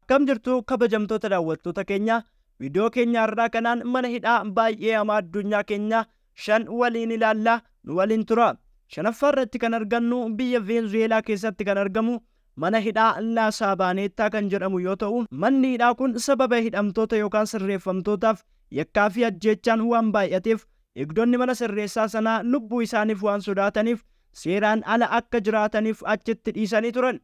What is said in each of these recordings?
Akkam jirtu, kabajamtoota daawwattoota keenya? Viidiyoo keenya har'aa kanaan mana hidhaa baay'ee hamaa addunyaa keenya shan waliin ilaalla. Nu waliin tura. Shanaffaa irratti kan argannu biyya Veenzuweelaa keessatti kan argamu mana hidhaa Laa Saabaaneettaa kan jedhamu yoo ta'u, manni hidhaa kun sababa hidhamtoota yookaan sirreeffamtootaaf yakkaa fi ajjeechaan waan baay'ateef, eegdonni mana sirreessaa sanaa lubbuu isaaniif waan sodaataniif seeraan ala akka jiraataniif achitti dhiisanii turan.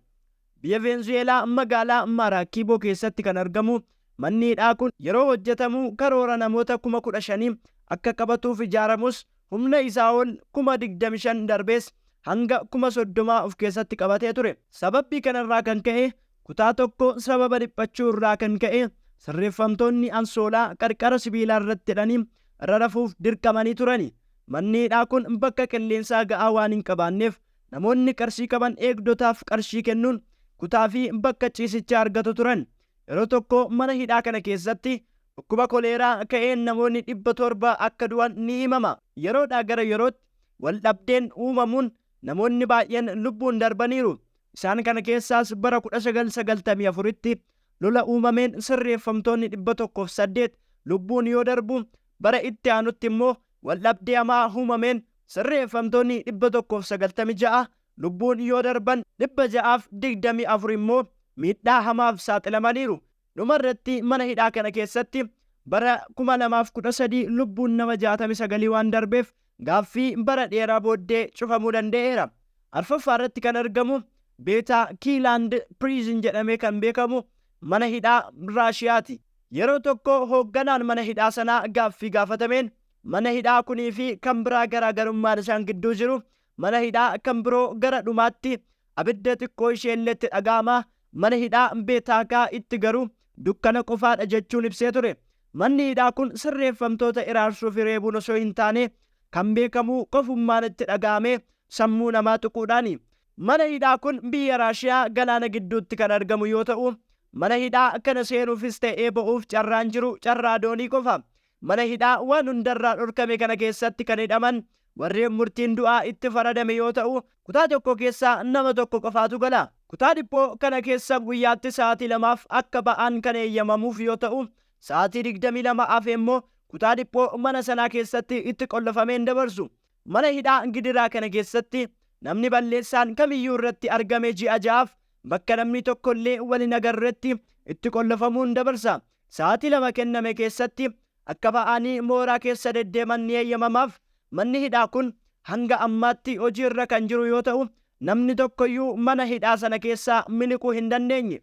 Biyya Veenzuweelaa magaalaa Maaraakiiboo keessatti kan argamu manni hidhaa kun yeroo hojjetamu karoora namoota 15,000 akka qabatuuf ijaaramus, humna isaa ol 25,000 darbees hanga 30,000 of keessatti qabatee ture. Sababbii kanarraa kan ka'e kutaa tokko sababa dhiphachuu irraa kan ka'e sirreeffamtoonni ansoolaa qarqara sibiilaa irratti hidhanii irra rafuuf dirqamanii turani. Manni hidhaa kun bakka qilleensaa ga'aa waan hin qabaanneef, namoonni qarshii qaban eegdotaaf qarshii kennuun kutaa fi bakka ciisichaa argatu turan. Yeroo tokko mana hidhaa kana keessatti dhukkuba koleeraa ka'een namoonni 700 akka du'an ni himama. Yeroodhaa gara yerootti wal dhabdeen uumamuun namoonni baay'een lubbuun darbaniiru. Isaan kana keessaas bara 1994tti lola uumameen sirreeffamtoonni 108 lubbuun yoo darbu, bara itti aanutti immoo wal dhabdee hamaa uumameen sirreeffamtoonni 196 lubbuun yoo darban, 624 immoo miidhaa hamaaf saaxilamaniiru. Dhuma irratti mana hidhaa kana keessatti bara 2013 lubbuun nama 69 waan darbeef gaaffii bara dheeraa booddee cufamuu danda'eera. Arfaffaa irratti kan argamu Beetaa Kiilaand Prison jedhamee kan beekamu mana hidhaa Raashiyaati. Yeroo tokko hoogganaan mana hidhaa sanaa gaaffii gaafatameen, mana hidhaa kunii fi kan biraa garaagarummaan isaan gidduu jiru, mana hidhaa kan biroo gara dhumaatti abidda xiqqoo isheelleetti dhaga'ama, mana hidhaa Beetaakaa itti garuu dukkana qofaadha jechuun ibsee ture. Manni hidhaa kun sirreeffamtoota iraarsuu fi reebuun osoo hin taane kan beekamu qofummaan itti dhaga'amee sammuu namaa tuquudhaani. Mana hidhaa kun biyya Raashiyaa galaana gidduutti kan argamu yoo ta'u, mana hidhaa kana seenuufis ta'ee ba'uuf carraan jiru carraa doonii qofa. Mana hidhaa waan hundarraa dhorkame kana keessatti kan hidhaman warreen murtiin du'aa itti faradame yoo ta'u, kutaa tokko keessa nama tokko qofaatu gala. Kutaa dhiphoo kana keessa guyyaatti sa'aatii lamaaf akka ba'an kan eeyyamamuuf yoo ta'u, sa'aatii 22 hafe immoo kutaa dhiphoo mana sanaa keessatti itti qollofameen dabarsu. Mana hidhaa gidiraa kana keessatti namni balleessaan kamiyyuu irratti argame ji'a 6f bakka namni tokkollee wal hin agarretti itti qollofamuun dabarsa. Sa'aatii 2 kenname keessatti akka ba'anii mooraa keessa deddeeman ni eeyyamamaaf. Manni hidhaa kun hanga ammaatti hojii irra kan jiru yoo ta'u, namni tokkoyyuu mana hidhaa sana keessaa miliquu hin dandeenye.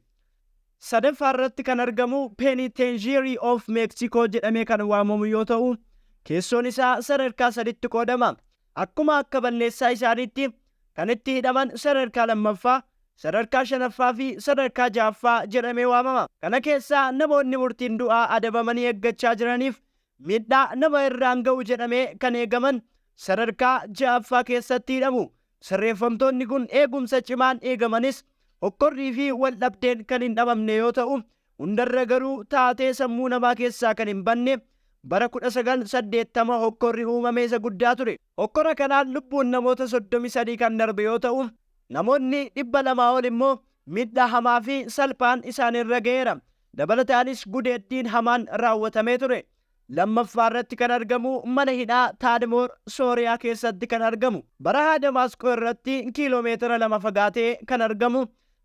Sadaffaa irratti kan argamu Penitentiary of Mexico jedhamee kan waamamu yoo ta'u, keessoon isaa sadarkaa saditti qoodama. Akkuma akka balleessaa isaaniitti kan itti hidhaman sadarkaa lammaffaa, sadarkaa shanaffaa fi sadarkaa ja'affaa jedhamee waamama. Kana keessaa namoonni murtiin du'aa adabamanii eeggachaa jiraniif miidhaa nama irraan ga'u jedhamee kan eegaman sadarkaa ja'affaa keessatti hidhamu. Sirreeffamtoonni kun eegumsa cimaan eegamanis hokkorrii fi wal dhabdeen kan hin dhabamne yoo ta'u, hundarra garuu taatee sammuu namaa keessaa kan hin banne bara 1980 hokkorri uumame isa guddaa ture. Hokkora kanaan lubbuun namoota 33 kan darbe yoo ta'u, namoonni 200 ol immoo miidhaa hamaa fi salphaan isaanirra ga'eera. Dabalataanis gudeeddiin hamaan raawwatamee ture. Lammaffaa irratti kan argamu mana hidhaa Taadmoor Sooriyaa keessatti kan argamu. Barahaa Damaasqoo irratti kiiloo meetira 2 fagaatee kan argamu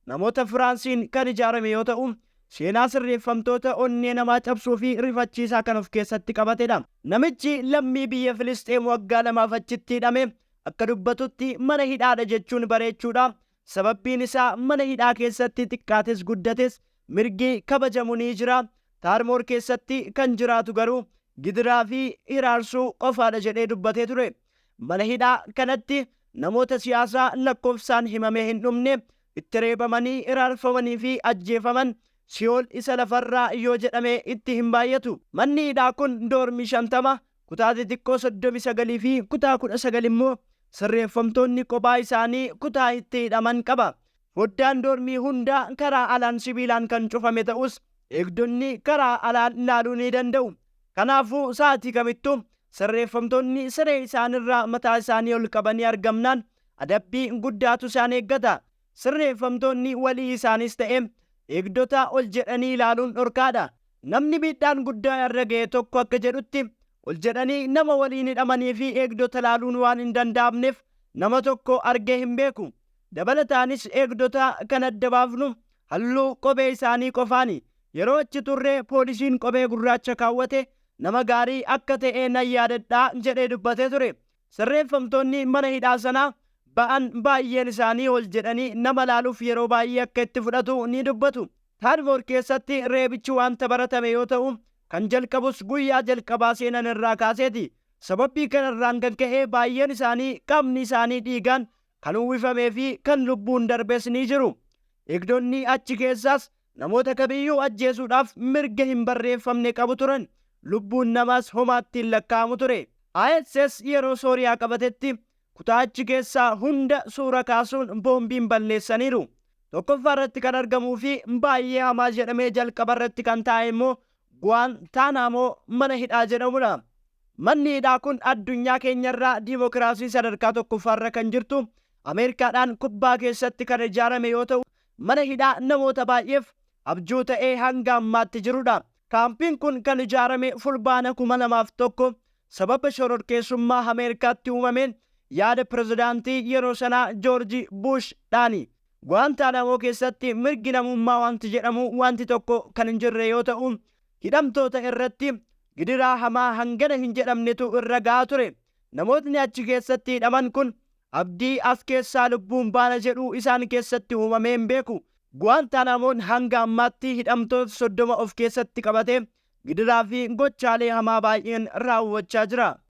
namoota Firaansiin kan ijaarame yoo ta'u, seenaa sirreeffamtoota onnee namaa cabsuu fi rifachiisaa kan of keessatti qabatedha. Namichi lammii biyya Filisxeem waggaa lamaaf achitti hidhame akka dubbatutti, mana hidhaadha jechuun bareechuudha. Sababbiin isaa mana hidhaa keessatti xiqqaates guddates mirgi kabajamu ni jira. Taadmoor keessatti kan jiraatu garuu gidiraa fi hiraarsuu qofaadha jedhee dubbatee ture. Mana hidhaa kanatti namoota siyaasaa lakkoofsaan himamee hin dhumne itti reebamanii, hiraarfamanii fi ajjeefaman, si'ool isa lafarraa yoo jedhame itti hin baay'atu. Manni hidhaa kun doormii 50, kutaa xixiqqoo 39 fi kutaa 19 immoo sirreeffamtoonni kophaa isaanii kutaa itti hidhaman qaba. Foddaan doormii hundaa karaa alaan sibiilaan kan cufame ta'us, eegdonni karaa alaan ilaaluu ni danda'u. Kanaafuu sa'aatii kamittuu sirreeffamtoonni siree isaanirraa mataa isaanii ol qabanii argamnaan adabbii guddaatu isaan eeggata. Sirreeffamtoonni walii isaanis ta'e Eegdota ol jedhanii ilaaluun dhorkaadha. Namni miidhaan guddaa irra ga'e tokko akka jedhutti, ol jedhanii nama waliin hidhamanii fi eegdota ilaaluun waan hin danda'amneef nama tokko argee hin beeku. Dabalataanis eegdota kan adda baafnu halluu kophee isaanii qofaani. Yeroo achi turre poolisiin kophee gurraacha kaawwate nama gaarii akka ta'e nan yaadadha jedhee dubbatee ture. Sirreeffamtoonni mana hidhaa sanaa ba'an baay'een isaanii ol jedhanii nama laaluuf yeroo baay'ee akka itti fudhatu ni dubbatu. Taadmoor keessatti reebichi wanta baratame yoo ta'u, kan jalqabus guyyaa jalqabaa seenan irraa kaaseeti. Sababii kanarraan kan ka'e baay'een isaanii qaamni isaanii dhiigaan kan uwwifamee fi kan lubbuun darbes ni jiru. Eegdonni achi keessaas namoota kamiyyuu ajjeesuudhaaf mirga hin barreeffamne qabu turan. Lubbuun namaas homaatti hin lakkaa'amu ture. ISIS yeroo Sooriyaa qabatetti kutaa achi keessaa hunda suura kaasuun boombiin balleessaniiru. Tokkoffaa irratti kan argamuu fi baay'ee hamaa jedhamee jalqaba irratti kan taa'e immoo Guwaantaanaamoo mana hidhaa jedhamudha. Manni hidhaa kun addunyaa keenyarraa diimokiraasii sadarkaa tokkoffaarra kan jirtu Ameerikaadhaan kubbaa keessatti kan ijaarame yoo ta'u, mana hidhaa namoota baay'eef abjuu ta'ee hanga ammaatti jirudha. Kaampiin kun kan ijaarame Fulbaana 2001 sababa shororkeessummaa Ameerikaatti uumameen yaada pirezidaantii yeroo sanaa Joorji Bush dhaani. Guwaantaanamoo keessatti mirgi namummaa wanti jedhamu wanti tokko kan hin jirre yoo ta'u, hidhamtoota irratti gidiraa hamaa hangana hin jedhamnetu irra ga'aa ture. Namootni achi keessatti hidhaman kun abdii as keessaa lubbuun baana jedhu isaan keessatti uumamee hin beeku. Guwaantaanamoon hanga ammaatti hidhamtoota 30 of keessatti qabatee gidiraa fi gochaalee hamaa baay'een raawwachaa jira.